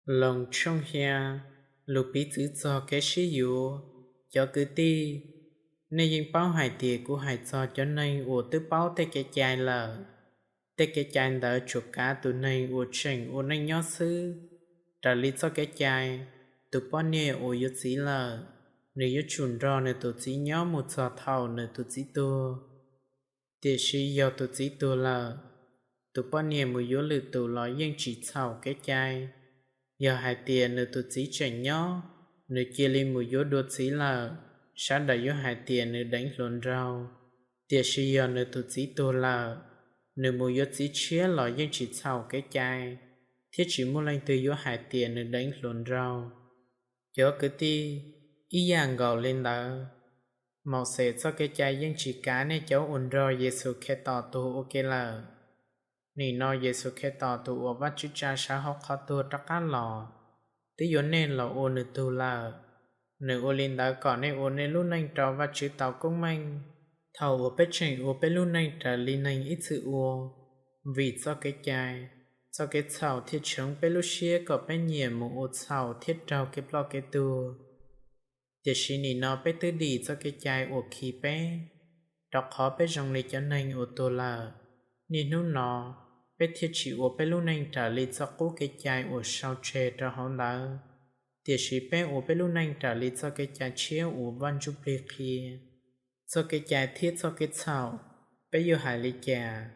Loos tshooj xya. Lus piv txwv txog kev sib yuav. Cov kwv tij, nej yeej paub hais tias kuv hais txog cov neeg uas twb paub tej kev cai lawm. Tej kev cai ntawd tsuas kav tus neeg uas tseem ua neej nyob xwb. Raws li txoj kev cai, tus poj niam uas yuav txiv lawm, nws yuav tsum nrog nws tus txiv nyob mus txog thaum nws tus txiv tuag. Tiam sis yog tus txiv tuag lawm, tus poj niam mus yuav lwm tus los yeej tsis txhaum kev cai. Yog hais tias nws tus txiv tseem nyob, nws cia li mus yuav dua txiv lawm, sawv daws yuav hais tias nws deev hluas nraug. Tiam sis yog nws tus txiv tuag lawm, nws mus yuav txiv tshiab los yeej tsis txhaum kev cai, thiab tsis muaj leej twg yuav hais tias nws deev hluas nraug. Cov kwv tij, ib yam nkaus li ntawd, Mauxes txoj kev cai yeej tsis kav nej cov uas nrog Yexus Khetos tuag ua ke lawm. Nim no Yexus Khetos tus uas Vajtswv tsa sawv hauv qhov tuag rov qab los, twb yuav nej los ua nws tug lawm. Nws ua li ntawd kom nej ua nej lub neej rau Vajtswv tau koob meej. Thaum uas peb tseem ua peb lub neej raws li neeg ib txwm ua, vim txoj kev cai, txoj kev txhaum thiaj tshoov peb lub siab kom peb nyiam mus ua txhaum thiab raug kev ploj kev tuag. Tiam sis nim no peb twb dim txoj kev cai uas khi peb, rau qhov peb zoo li cov neeg uas tuag lawm. Niaj hnub no, peb thiaj tsis ua peb lub neej raws li txoj qub kev cai uas sau tseg rau hauv ntawd, tiam sis peb ua peb lub neej raws li txoj kev cai tshiab uas Vaj Ntsujplig qhia. Txoj kev cai thiab txoj kev txhaum, peb yuav hais li cas?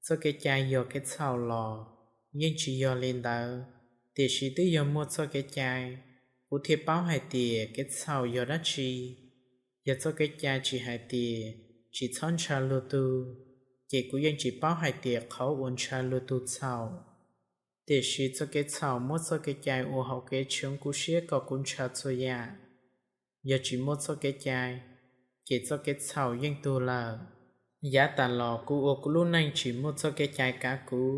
Txoj kev cai yog kev txhaum los? Yeej tsis yog li ntawd, tiam sis twb yog muaj txoj kev cai, kuv thiaj paub hais tias kev txhaum yog dab tsi. Yog txoj kev cai tsis hais tias tsis txhob ntshaw luag tug, ces kuv yeej tsis paub hais tias qhov uas ntshaw luag tug txhaum. Tiam sis txoj kev txhaum muab txoj kev cai ua hauv kev tshoov kuv siab kom kuv ntshaw txhua yam. Yog tsis muaj txoj kev cai, ces txoj kev txhaum yeej tuag lawm. Yav tas los kuv ua kuv lub neej tsis muaj txoj kev cai kav kuv,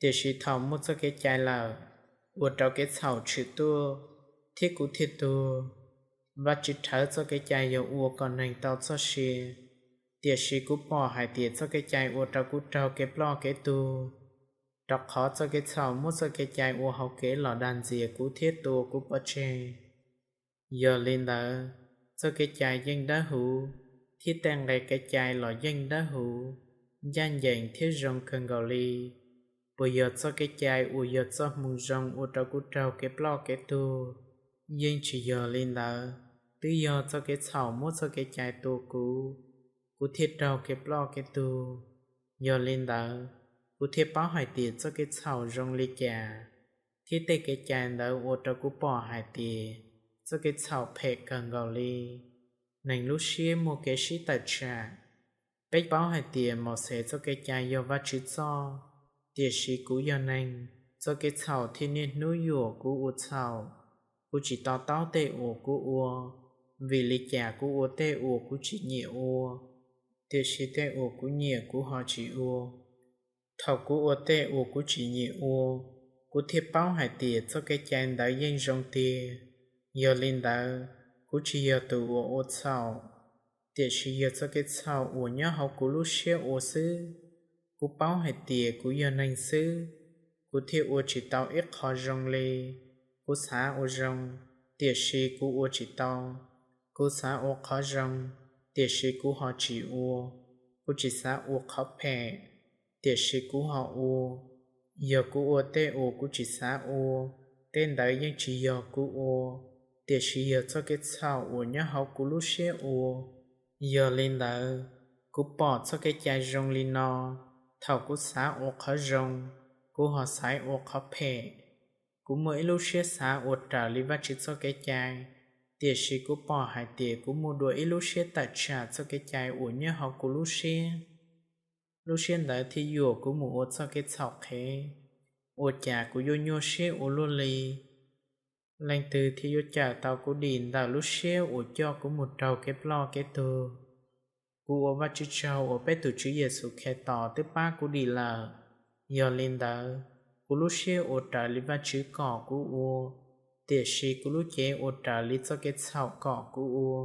tiam sis thaum muaj txoj kev cai lawm, ua rau kev txhaum tshwm tuaj, thiab kuv thiaj tuag. Vajtswv rhawv txoj kev cai yog ua kom neeg tau txoj sia, tiam sis kuv pom hais tias txoj kev cai ua rau kuv raug kev ploj kev tuag, rau qhov txoj kev txhaum muab txoj kev cai ua hauv kev los dag ntxias kuv thiab tua kuv pov tseg. Yog li ntawd, txoj kev cai yeej dawb huv, thiab tej nqe kev cai los yeej dawb huv, ncaj ncees thiab zoo kawg nkaus li. Puas yog txoj kev cai uas yog txoj hmoo zoo ua rau kuv raug kev ploj kev tuag? Yeej tsis yog li ntawd, twb yog txoj kev txhaum muab txoj kev cai tua kuv, kuv thiaj raug kev ploj kev tuag. Yog li ntawd, kuv thiaj paub hais tias txoj kev txhaum zoo li cas, thiab tej kev cai ntawd ua rau kuv pom hais tias txoj kev txhaum phem kawg nkaus li. Neeg lub siab muaj kev sib tawm tsam. Peb paub hais tias Mauxes txoj kev cai yog Vajtswv txoj, tiam sis kuv yog neeg, txoj kev txhaum thiaj niaj hnub yuam kuv ua txhaum. Kuv tsis to taub tej uas kuv ua, vim li cas kuv ua tej uas kuv tsis nyiam ua, tiam sis tej uas kuv nyiam kuv ho tsis ua. Thaum kuv ua tej uas kuv tsis nyiam ua, kuv thiaj paub hais tias txoj kev cai ntawd yeej zoo tiag. Yog li ntawd, kuv tsis yog tus uas ua txhaum, tiam sis yog txoj kev txhaum uas nyob hauv kuv lub siab ua xwb. Kuv paub hais tias kuv yog neeg xwb, kuv thiaj ua tsis tau ib qho zoo li. Kuv xav ua zoo, tiam sis kuv ua tsis tau. Kuv xav ua qhov zoo, tiam sis kuv ho tsis ua. Kuv tsis xav ua qhov phem, tiam sis kuv ho ua. Yog kuv ua tej uas kuv tsis xav ua, tej ntawd yeej tsis yog kuv ua, tiam sis yog txoj kev txhaum uas nyob hauv kuv lub siab ua. Yog li ntawd, kuv pom txoj kev cai zoo li no: thaum kuv xav ua qhov zoo, kuv ho xaiv ua qhov phem. Kuv muaj ib lub siab xav ua raws li Vajtswv txoj kev cai, tiam sis kuv pom hais tias kuv muaj dua ib lub siab tawm tsam txoj kev cai uas nyob hauv kuv lub siab. Lub siab ntawd thiaj yuam kuv mus ua txoj kev txhaum qhev. Ua cas kuv yuav nyuaj siab ua luaj li? Leej twg thiaj yuav cawm tau kuv dim ntawm lub siab uas coj kuv mus raug kev ploj kev tuag? Kuv ua Vajtswv tsaug uas peb tus Tswv Yexus Khetos twb pab kuv dim lawm. Yog li ntawd, kuv lub siab ua raws li Vajtswv kom kuv ua, tiam sis kuv lub cev ua raws li txoj kev txhaum kom kuv ua.